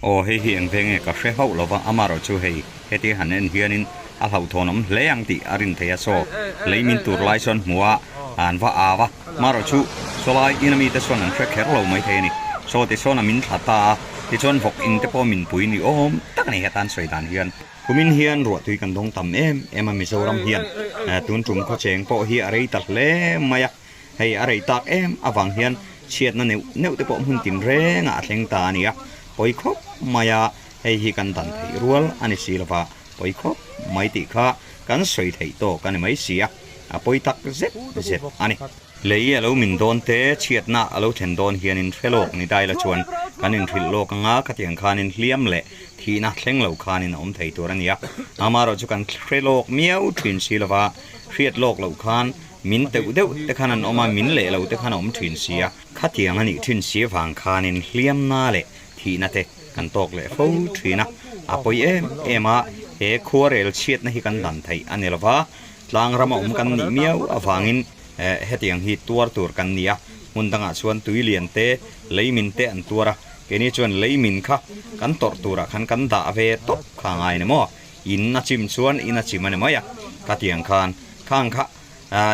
Aw hei hi eng veng nge ka hre hauh lova amarawh chu hei heti han en hianin a hlauhthawn awm hle ang tih a rin thei a saw lei min tur lai chuan hmu a an va au a amarawh chu sawlai ina mite chuan an hre kher lo mai thei a ni saw tichuan a min thla ta a tichuan vawk in te pawh min pui ni awm tak a ni heta an sawi dan hian. Kumin hian ruahtui kan dawng tam em em a Mizoram hian tun tum khawcheng pawh hi a rei ta hle mai a. Hei a rei tak em avang hian chhiatna neuh neuh te pawh hmun tin rengah a thleng ta a ni a, pawi khawp mai a, hei hi kan dan theih rual a ni si lova, pawi khawp mai tih kha kan sawi theih tawk a ni mai si a, a pawi tak zet zet a ni. Lei a lo min dawn te, chhiatna a lo thlen dawn hianin hre lawk ni daila chuan kan inhrilh lawk anga khatiang khanin hliam leh thihna thleng lo khanin a awm thei tur a ni a, amaherawhchu chu kan hre lawk miau thin si lova, hriat lawk loh khan Min teuh deuh te khan an awm a, min leh lo te khan a awm thin si a. Khatiang a nih thin si avang khanin hliamna leh thihna te kan tawk leh fo thin a. A pawi em em a, he khuarel chhiatna hi kan dan theih a ni lova, tlang rama awm kan nih miau avangin hetiang hi tuar tur kan ni a. Hmun dangah chuan tui lian te, lei min te an tuar a, keini chuan lei min kha kan tawrh turah khan kan dah ve tawp kha a ngai ni maw? In a chim chuan in a chim a ni mai a, khatiang khan khang kha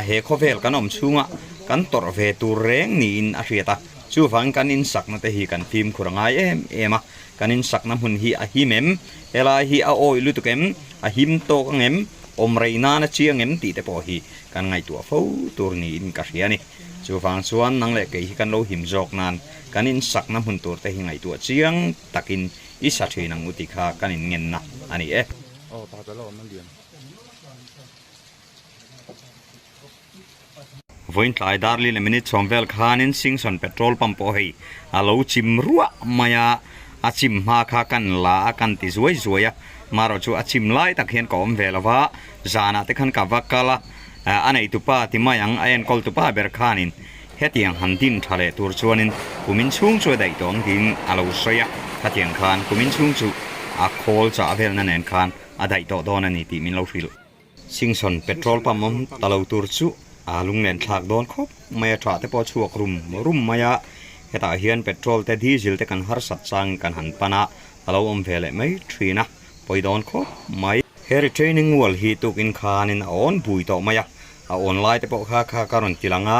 he khawvel kan awm chhunga kan tawrh ve tur reng niin a hriat a. Chuvangin kan insakna te hi kan fimkhur a ngai em em a, kan insakna hmun hi a him em, helai hi a awih lutuk em, a him tawk ang em, awm rei nan a chiang em tih te pawh hi kan ngaihtuah fo tur niin ka hria a ni. Chuvang chuan nang leh kei hi kan lo him zawk nan kan insakna hmun tur te hi ngaihtuah chiang takin i sa thin ang u tih kha kan inngenna a ni e. Aw pakhat a lo awm a lian. Vawiin tlai darli leh minute chhawm vel khanin Singson petrol pump pawh hei a lo chim ruah mai a, a chim hma kha kan la a kan ti zuai zuai a, marawh chu a chim lai tak hian ka awm ve lo va, zanah te khan ka va kal a, a neitupa ti mai ang a enkawl tupa ber khanin hetiang han din tha leh tur chuanin kumin chhung chu a daih tawh ang tiin a lo sawi a, khatiang khan kumin chhung chu a khawl chah velna nen khan a daih tawh dawn a ni tih min lo hrilh. Singson petrol pump awm ta lo tur chu a lunglen thlak dawn khawp mai a, tha te pawh a chhuak rum rum mai a, hetah hian petrol te diesel te kan harsat changin kan han pan a, a lo awm ve leh mai thin a, pawi dawn khawp mai. He retaining wall hi tukin khanin a awn bui tawh mai a, a awn lai te pawh kha kha ka rawn ti lang a,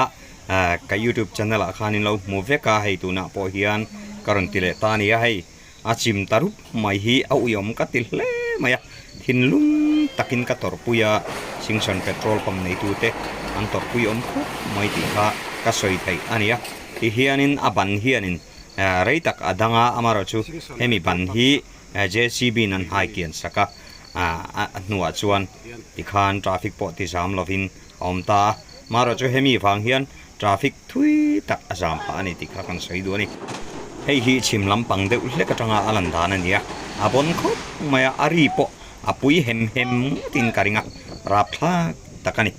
ka youtube channel ah khanin lo hmu vek a, hei tunah pawh hian ka rawn ti leh ta a ni a hei. A chim ta rup mai hi a uiawm ka ti hle mai a, thinlung takin ka tawrhpui a, Singson petrol pump neitute an tawrhpui awm khawp mai tih kha ka sawi theih a ni a. Tihianin a ban hianin rei tak a dang a, amaherawh chu hemi ban hi JCB in an hai kian sak a, a hnuah chuan tikhan traffic pawh ti zam lovin a awm ta a, amaherawh chu hemi vang hian Traffic thui tak a zam phah a ni tih kha kan sawi duh a ni. Hei hi chhim lampang deuh hlek atanga a lan dan a ni a, a bawn khawp mai a, a ri pawh a pui hem hem ngawtin ka ring a, rapthlak tak a ni.